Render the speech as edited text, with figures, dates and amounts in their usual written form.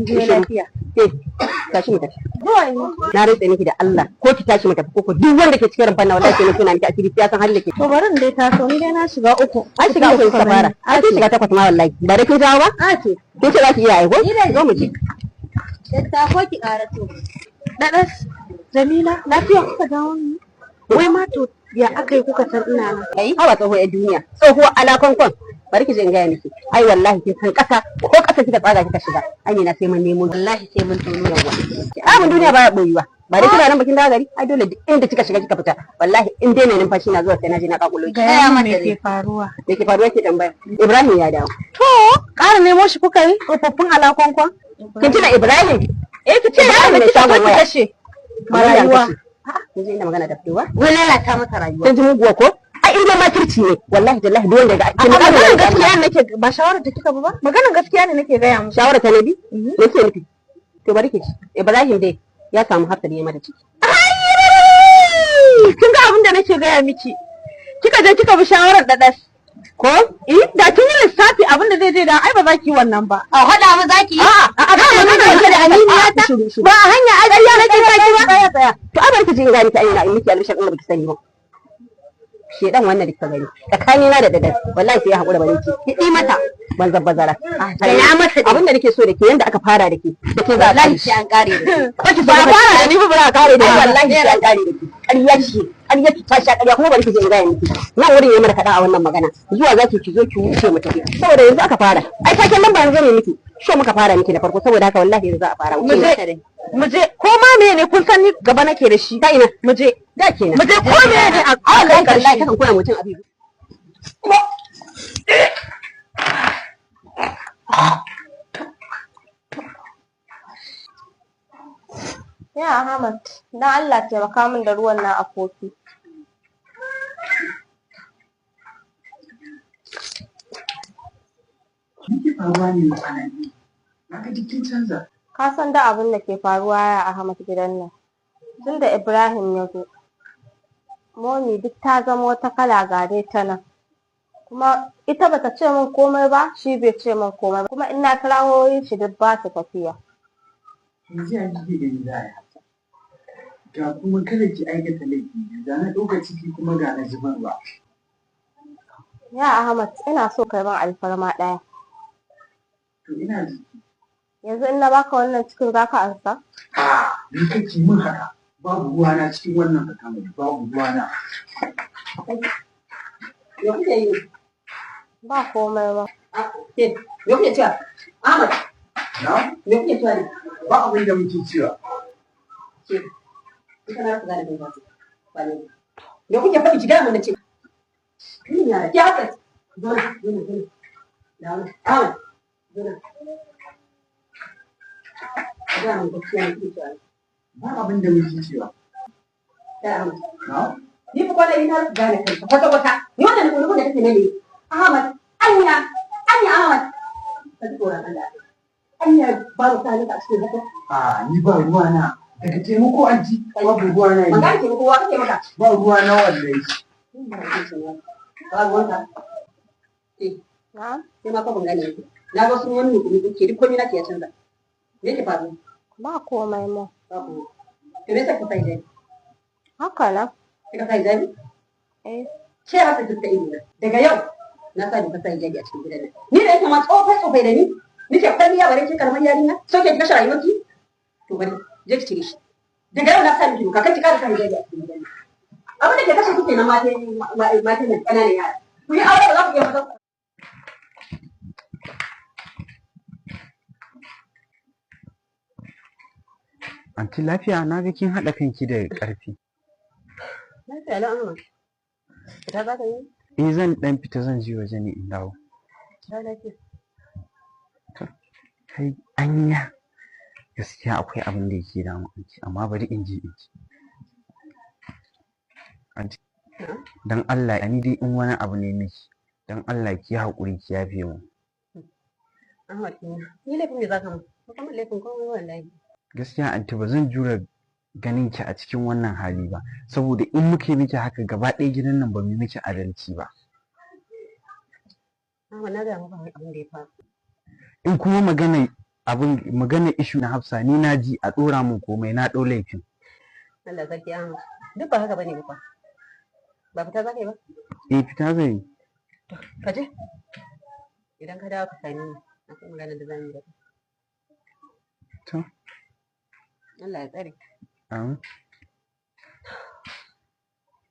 Je lafiya. Ke, tashi mu tafi. Zuwa ina. Na rantse miki da Allah, ko ki tashi mu tafi ko duk wanda ke cikin rumfan nan, wallahi sai na tona miki asiri, sai ya san halin da ke. To, bari in dai taso, ni dai na shiga uku. An shiga uku kika fara. An kin shiga takwas ma wallahi. Ba da kin jawo ba? A to. Kin ce za ki iya aiko? Zo mu je. Tattako ki ƙarato. Daɗas, Jamila, lafiya kuka dawo ni? Wai ma to ya aka yi kuka san ina nan? Ai, hawa tsohuwar duniya. Tsohuwar alakonkon. Bari ki je in gaya miki. Ai wallahi kin san ƙasa, ko ƙasa kika tsaga kika shiga. Ai ne na sai mun nemo. Wallahi sai mun tono. Yawa. Abin duniya baya boyuwa. Ba dai kina nan bakin dawo gari? Ai dole duk inda kika shiga kika fita. Wallahi in dai mai numfashi na zuwa, sai na je na kakulo ki. Gaya min me ke faruwa. Me ke faruwa ke tambaya? Ibrahim ya dawo. To, ƙara nemo shi kuka yi? Tsofaffin alakonkon? Kin tuna Ibrahim? Eh, ki ce Ibrahim yaron da mai kika shagon so ki waya. kashe. Marayuwa. Kin ji inda magana ta fitowa? Wai lalata masa rayuwa. Kin ji muguwa ko? Ai in dai makirci ne, wallahi tallahi duk wanda ga A maganar gaskiya ne nake, ba shawarar ta kika ba? Maganar gaskiya ne nake gaya musu. Shawara ta nabi? Me ke nufi? To, bari ki ji. Ibrahim dai ya samu hatsari ya mata ciki. Kin ga abin da nake gaya miki. Kika je kika bi shawarar daɗas. Ko? Eh, da kin yi lissafi abin da zai je da ai ba za ki yi wannan ba. A haɗa mu zaki yi? A'a, a ga maganar Maganar da aminiya ta. Ba a hanya ajiya nake saki ba. Tsaya, tsaya. To ai bari ki ji in ga miki, ai ina miki albishir ɗin da baki sani ba. Shedan wannan da kika gani tsakanina da dadar, wallahi sai ya haƙura, bare ki Ki ɗi mata. Banzan bazara. Gaya mata dai. Abin da nake so da ke, yanda aka fara da ke, da ke za a Wallahi kare. sai an ƙare da ke. Ko ki Ba a fara da ni ba, ba a kare da ai ni. Wallahi sai an kare da ke. Ƙarya ce, ƙarya ki ta sha ƙarya. Kuma bari ki je in gaya miki, nan wurin ya mana kaɗan a wannan magana. Zuwa zaki ki zo ki wuce mu tafi, saboda yanzu aka fara. Ai taken nan ba yanzu ne miki sho muka fara miki da farko, saboda haka wallahi yanzu za a fara. Mu je. Mu je, ko ma me ne, kun san ni gaba nake da shi. Ta ina? Mu je. Da kenan. Mu je, ko me ne a ai wallahi kai wallahi karshe. kakan koya mutum abin. Ya Ahmad, don Allah taimaka min da ruwan nan a kofi. Me ke faruwa ne kwana biyu? Na ga duk kin canza. Ka san da abin da ke faruwa ya Ahmad gidan nan. Tun da Ibrahim ya zo, Momi duk ta zama wata kala, ga dai ta nan. Kuma ita bata ce min komai ba, shi bai ce min komai ba. Kuma in na kira wayoyin shi duk ba su tafiya. Yanzu ya kike gani za a yi haka? Ga kuma kada ki aikata laifi, ga na ɗauka ciki kuma ga na zubarwa. Ya Ahmad, ina so kai min alfarma ɗaya. To, ina ji. Yanzu in na baka wannan cikin, zaka ansa? A ni kake min haka. Babu ruwana cikin wannan al'amari, babu ruwana. Me kuke yi? Ba komai ba. Ke, me kuke cewa? Ahmad, Na? me kuke cewa ne? Ba abin da muke cewa. Ke, ita na rasa gane kai ba. Ba ne. Me kuke faɗi? Ki gaya mun na ce. Ni yara, ki haka. Zo nan, zo nan, zo nan. Dawo nan. Ahmad, zo nan. Ki gaya mun gaskiya, me kuke cewa ne? Ba abin da muke cewa. Ya Ahmad. Na? Ni fa kwana biyu na rasa gane kanka kwata kwata. Ni wannan nukun da kake nane. Ahmad, anya, anya Ahmad. Ka ji tsoron Allah. Anya babu sa a cikin haka. A ni ba ruwana. Daga taimako anti, babu ruwana Ban ni. gane taimako wa kake maka. Ba ruwana wallahi. Ba ruwanka. Eh, Na'am? sai ma fa ban gane yake. Na ga sun wani nukuni kuke duk komai nake ya canza. Me yake faruwa? Ba komai mu. Ba komai. To, me yasa kika sa hijabi? Haka nan. Kika sa hijabi? Eh. Ce haka kika ido na. Daga yau na sa doka sa hijabi a cikin gidan nan. Ni da yake ma tsofai tsofai da ni nake kwalliya, bare ke karamar yarinya. So ke ki kashe rayuwarki? To bari je ki cire shi. Daga yau na sa miki doka, kar ki kara sa hijabi a cikin gidan nan. Abin da ke kashe kuke na matan matan nan, ƙananan yara. Ku yi aure ba za ku iya maza. Anti, lafiya? Na ga kin haɗa kanki da ƙarfi. Lafiya lau Ahmad. Fita za ka yi? Eh, zan ɗan fita, zan je waje ne in dawo. Ta lafiya. Kai, anya gaskiya akwai abin da yake damun anti, amma bari in je in ji. Anti, dan Allah ni dai in wani abu ne miki, dan Allah ki yi haƙuri ki yafe mu. Ahmad kenan. Ni laifin me za ka mun? Ba ka mun laifin komai wallahi. Gaskiya anti, ba zan jure ganin ki a cikin wannan hali ba, saboda in muka yi miki haka gaba ɗaya gidan nan ba mu yi miki adalci ba. Ahmad, na gaya maka abin da ya faru. In kuma magana Abin magana ishu na Hafsa, ni na ji a ɗora mun komai, na ɗau laifin. Allah sarki Ahmad. Duk ba haka bane ba fa. Ba fita za ka yi ba? Eh, fita zan yi. Ka je. Idan ka dawo ka same ni. Akwai magana da zamu yi da kai. To. Allah ya tsare. Amin.